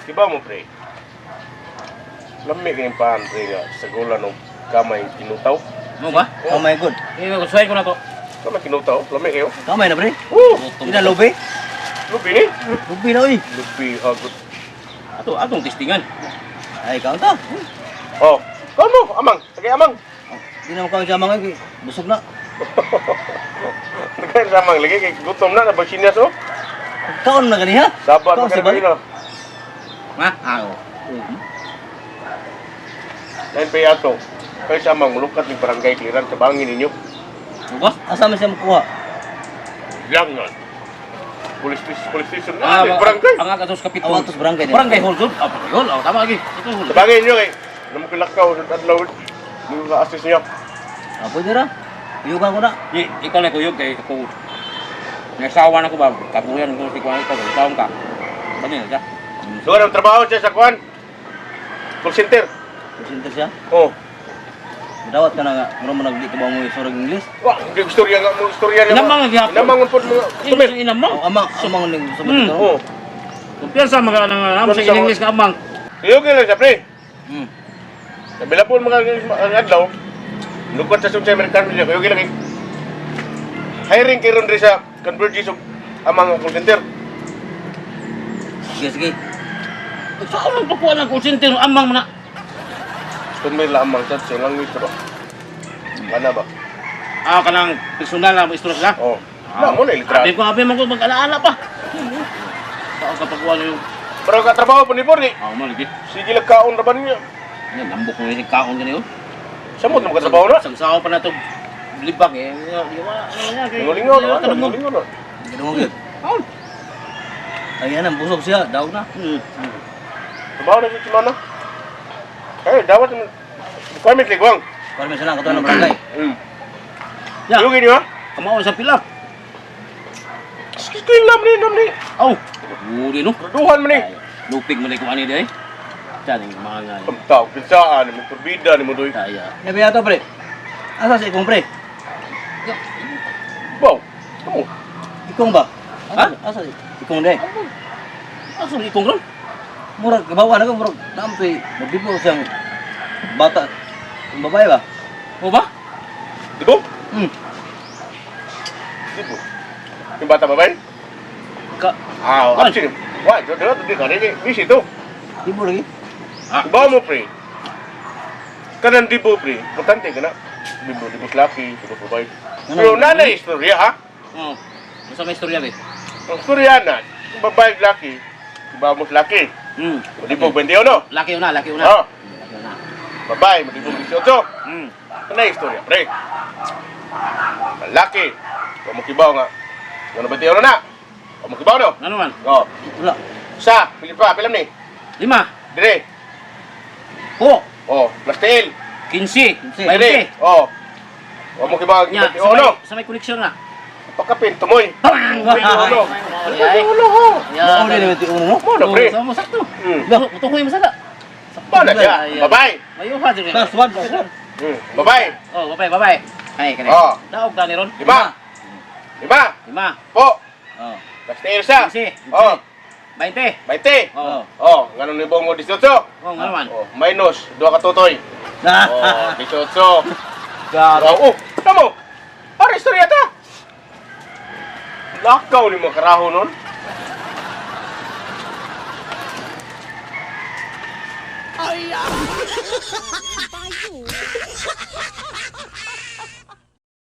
Di ba mo, pre? Lami kayong paan, pre, nga sa gula nung kamay kinutaw. Mo ba? Oh my God. Eh, gustuhin ko na to. Kamay kinutaw, lami kayo. Kamay na, pre. Oh, Di na lubi. lubi ni. Lubi na, uy. Lubi hagot. Ato, atong testingan. Ay, kaon ta. Oh, kaon mo, amang. Tagay amang. Di na makaon siya mga busog na. Tagay sa amang lagi kay gutom na nabasinyas oh. Kaon na gani ha? Sabat Kaon mo sa balik. kayo na. Ha? Ah, oo. Lain pa ato. Kay sa amang mulukat ni barangay clearance sa bangin ninyo. Mo ba? Asa man siya makuha? Langan. Police station, police station Ah, na, barangay. Ang atos kapitol. Ang atos barangay niya. Barangay hall jud. Ah, barangay hall. Ah, tama lagi. Ito hall. Sa bangin ninyo kay namukilakaw sa adlaw. Mo ka assist niyo. Ah, pwede ra. Kuyugan ko na. Di, ikaw na kuyog kay ako. Nasawa na ko ba? Kapuyan ko si kuan ikaw, ikaw ka. Bani na siya. So, anong trabaho siya sa kuan? Call center. Presenter siya. Oh. Dawat ka na nga. Mura mo nagdi ka ba mo isurag English? Wah, hindi istorya nga mo istorya niya. Inamang nga gihapon. Inamang po mga customer. Ina amang. Oh, amang, amang ning sa Hmm. oh. Oh. Kumpiyansa mga nang amo sa Kumpiyansa, English nga amang. Kuyog lang siya, pre. Kabila po mga ang adlaw. Lukot sa sa Amerikano niya. Kuyog lang eh. Hiring kay ron diri sa Converges of amang call center. Sige, sige. Saan man pakuha ng call center amang man na? Customer la amang chat sa language ba? Kana ba? Ah, kanang personal na istorya sila. Oh. Na mo na literal. Abi ko abi man ko mag-alaala pa. Saan ka pakuha na yung Pero ka trabaho po ni Borni. Ah, man lagi. Sige lang kaon ra ba niya? Yan, lambok mo yung kaon ganito. Samot na makatrabaho na. Sagsaw pa na to libak eh. Di ba? Lingaw-lingaw na. Lingaw-lingaw na. Ganoon gyud. Kaon. Ayan, ang busog siya. Daw na. Trabaho na siya mana. Eh, dapat requirement ligwang. Kuan man siya lang kato ng barangay. Ya. Yung gini ha? Kamao sa pila. Screen lam ni, lam ni. Aw. Uri no. Graduhan man ni. Lupig man ko ani day. Diyan yung mga Ang tao, pinsaan, mo turbida ni mo doy. kaya. Yabi ato, pre. Asa si ikong, pre? Wow. Kamu. Ikong ba? Ha? Asa si ikong day? Asa ni ikong ron? Murag kabawa na ko, murag naamtoy magdibo siyang bata. Ang babae ba? O ba? Di ba? Di ba? Yung bata babae? Ka Ah, Ay. actually. Wah, do do di ka ni busy to. Dibo lagi. Ah. Ba mo pre. Kanan di po pre. Importante ka na. Di bo laki, di bo babae. Ano? Pero nanay istorya ha. Oh. Masa may istorya be? Ang istorya na, yung babae laki, ba mo laki. Di po 21. Laki una, laki una. Oh, Laki una. babae, di po 18. Ano yung istorya, pre? Lalaki. Huwag mo kibaw nga. Ano ba tiyo na? Huwag mo kibaw no? Ano man? Oh. Wala. Sa, pili pa, pilam ni. Lima. Dire. Po. Oh, plus tail. 15. 15. Dire. 20. Oh. Huwag mo kibaw, Nya, tiyo no? sa may connection na. Pagkapin, tumoy. Bang! Ulo. Ay, Ulo ho. Mao ni naman tiuno no? Mo na, pre. Sa mo sakto. Hmm. Tukoy mo sada. Paano siya? Babae. Mayuha diri. Plus one, plus one. Babae. Oh, babae, babae. Ay, kani. Oh. Daog ka ni ron. Lima. Lima. Lima. Po. Oh. Plus tail sa. 15. Oh. 20. 20. Oh. Oh, ganun ni Bongo 18. Oh, nga naman. Oh, minus, duha ka tutoy. Oh, 18. Garo. Oh, oh, tamo. Para istorya ta. Lakaw ni mga karaho nun. Ay, ah.